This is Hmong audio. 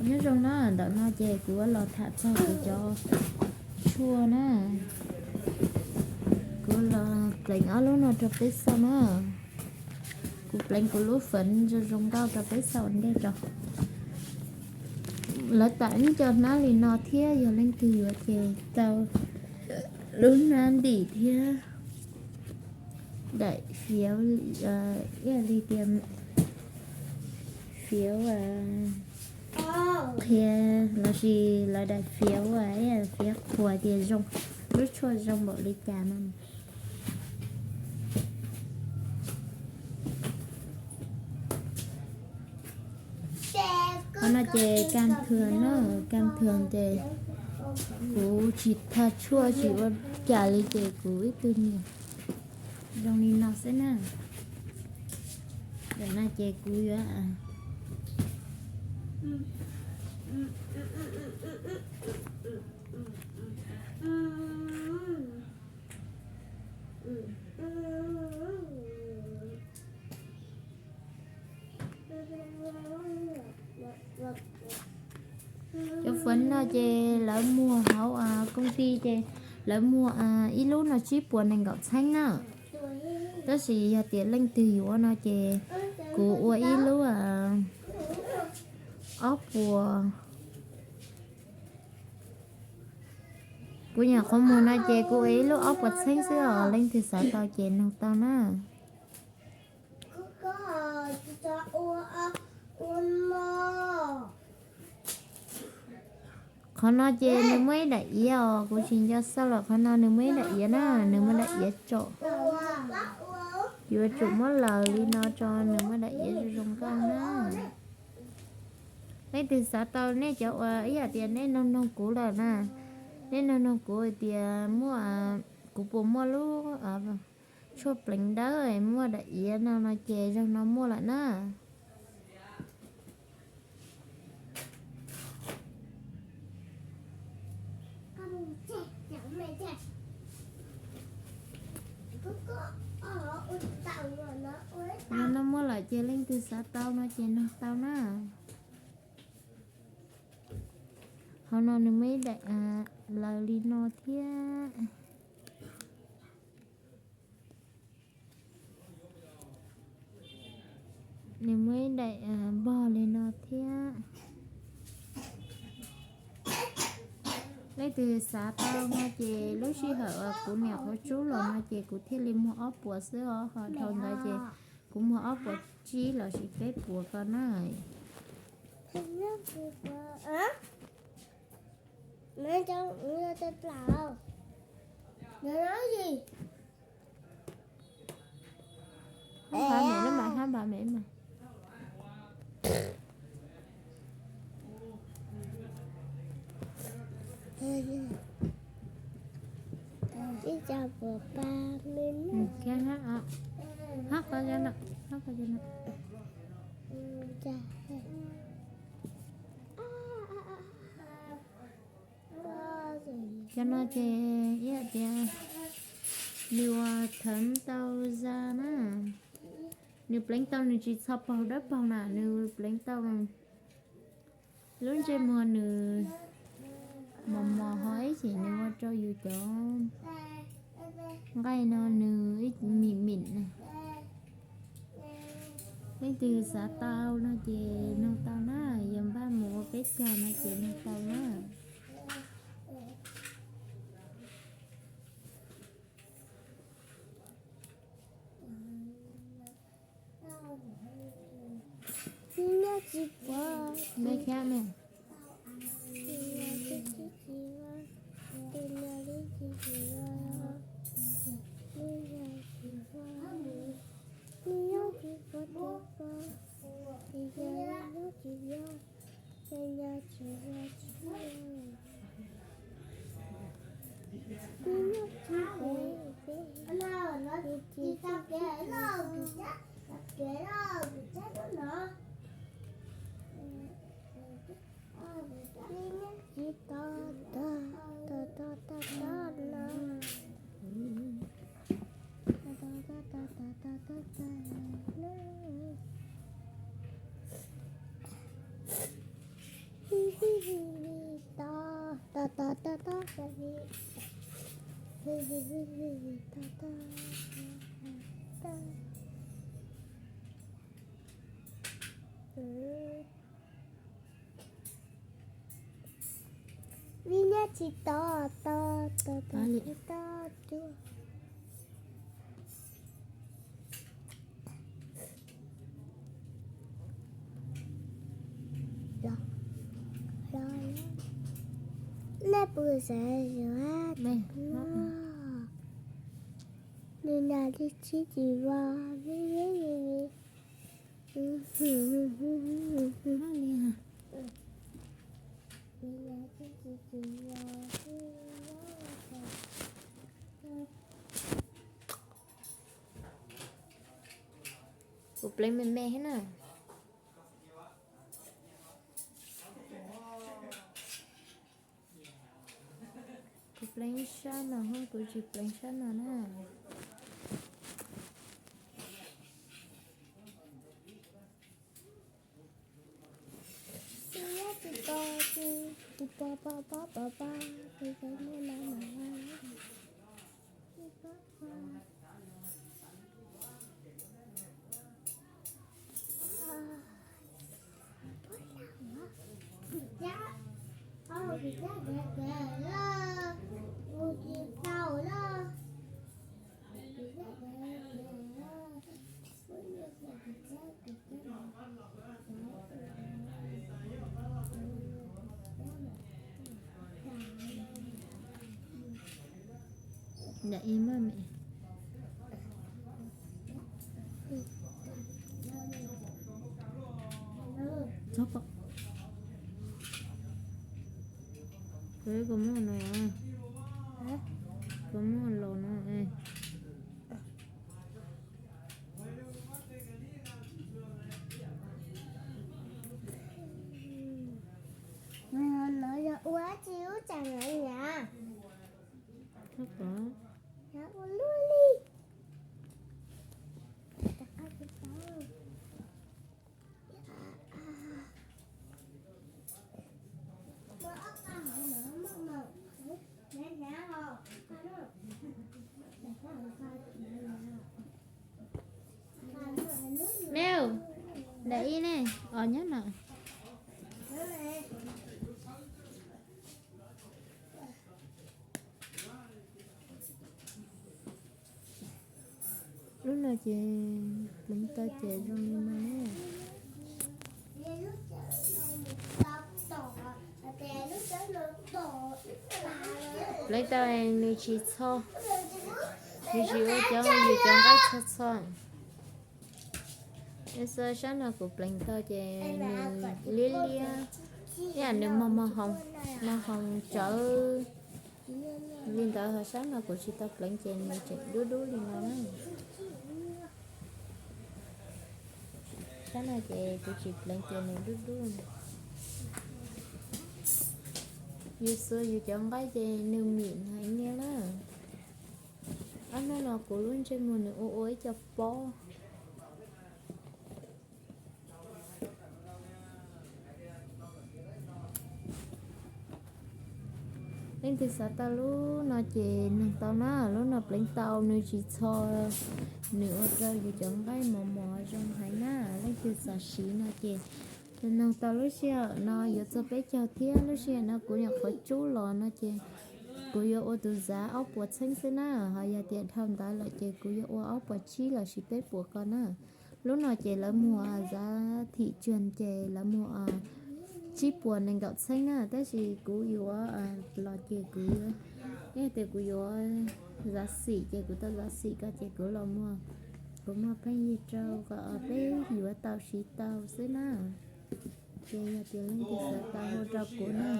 Nyob zoo na, ntawm no ces kuv los tham txog kuv cov tshuaj na. Kuv los pleev ob lub no rau peb xauj na. Kuv pleev kuv lub fev zoo zoo nkauj rau peb xauj ua ntej tso. Lawv tam ib co hnab li no thiab, yog leej twg yuav ces tau lub hnab ntim thiab daim fiav, ib yam li tias fiav qhia lossis lawv daim fiav ua fiav qhuas tias zoo, lub tshuaj zoo npaum li cas no. Qhov no ces kas thuas na, kas thuas ces kuv tsis tha tshuaj tsis ua cas li ces kuv ib tug niam zoo li no xwb na. Ntawm no ces kuv yuav Cov fev no ces lawv muag hauv koom ti ces lawv muag ib lub no tsib puas nees nkaum txheeb na. Tab sis yog tias leej twg yuav no ces kuv ua ib lub ob puas. Kuv nyuam qhuav muag no ces kuv ua ib lub ob puas txheeb xwb os, leej twg xav tau ces nug tau na. Qhov no ces nws muaj ib daim iav os, kuv tsis nco xauj lawm, qhov no nws muaj ib daim iav na, nws muaj daim iav tsom. Yuav tsum muab laws li no tso nws muaj daim iav zoo zoo nkauj na. Leej twg xav tau nej cov uas ib yam tias nej noog noog kuv lawm na, nej noog noog kuv hais tias muaj, kuv puas muaj lub tshuaj pleev dawb muaj daim iav no no ces zaum no muaj lawm na. Zaum no muaj lawm ces leej twg xav tau no ces nug tau na. Hauv no nws muaj ib daim laws li no thiab. Nws muaj ib daim npog li no thiab. Leej twg xav tau no ces lub sij hawm kuv niam qhuav tsub los no ces kuv thiaj li muag ob puas xwb os, ho dhau ntawd ces kuv muag ob puas tsib lossis peb puas ko na. Hab npam mem, hab npam mem mas. Ib co puas pa me, hab qhov no, hab qhov no. Cov no ces ib yam tias nws ua theev tau za na. Nws pleev tau nws tsis txho paug dawb paug na, nws pleev tau lub ntsej muag nws mos mos ho ib chim nws ua rau yus cov nqaij no nws ib mim mim na. Leej twg xav tau no ces nug tau na, yog npaj mus ua peb caug no ces nug tau na. Nyob tsis puav, nyob tsis puav, nyob tsis puav, nyob tsis puav, nyob tsis puav, nyob tsis puav. To, to, to, to, to, to. Vij Nyab tsis to, to, to, to, to, to. Nej puas xav yuav nws nas twb tsis tsis vov. Kuv pleev me me thiab na. Kuv pleev sab no, kuv tsis pleev sab no na. Nram ib maj me. Txhob pom. Koj muaj no, koj muaj los no. Ua tsis ub tsaam no niam. Txhob pom. Ua luaj li. Mej, nram ib ne, os nyob no. Lub no ces pleev tau ces zoo li no ne. Pleev tau nws tsis txho, nws tsis ua cov yus cov nqaij txho txho. Nws xav sab no kuv pleev tau ces nws liab liab, ib yam nws mos mos hoo, mos hoo tsawv. Li ntawd ho sab no kuv tsis tau pleev ces nws tseem dub dub li no na. Sab no ces kuv tsis pleev ces nws dub dub. Yus xuas yus cov nqaij ces nws mim heev li na. Ob hnub no kuv lub ntsej muag nws ua ua ib co pob. Leej twg xav tau lub no ces nug tau na, lub no pleev tau nws tsis txho, nws ua rau yus cov nqaij mos mos zoo heev na. Leej twg xav siv no ces nug tau. Lub sij hawm no yuav txog peb caug thiab, lub sij hawm no kuv nyuam qhuav tsub los no ces kuv yuav ua tus zav ob puas txheeb xwb na, ho yog tias dhau ntawd lawm ces kuv yuav ua ob puas tsib lossis peb puas ko na. Lub no ces lawv muag zav thim tsuag ces lawv muag tsib puas nees nkaum txheeb na, tab sis kuv yuav los ces kuv yuav, yog tias kuv yuav zav xim ces kuv tau zav xim ko ces kuv los muag, kuv muag pheej yig rau kom peb yuav tau siv tau xwb na. Ces yog tias leej twg xav tau hu rau kuv na.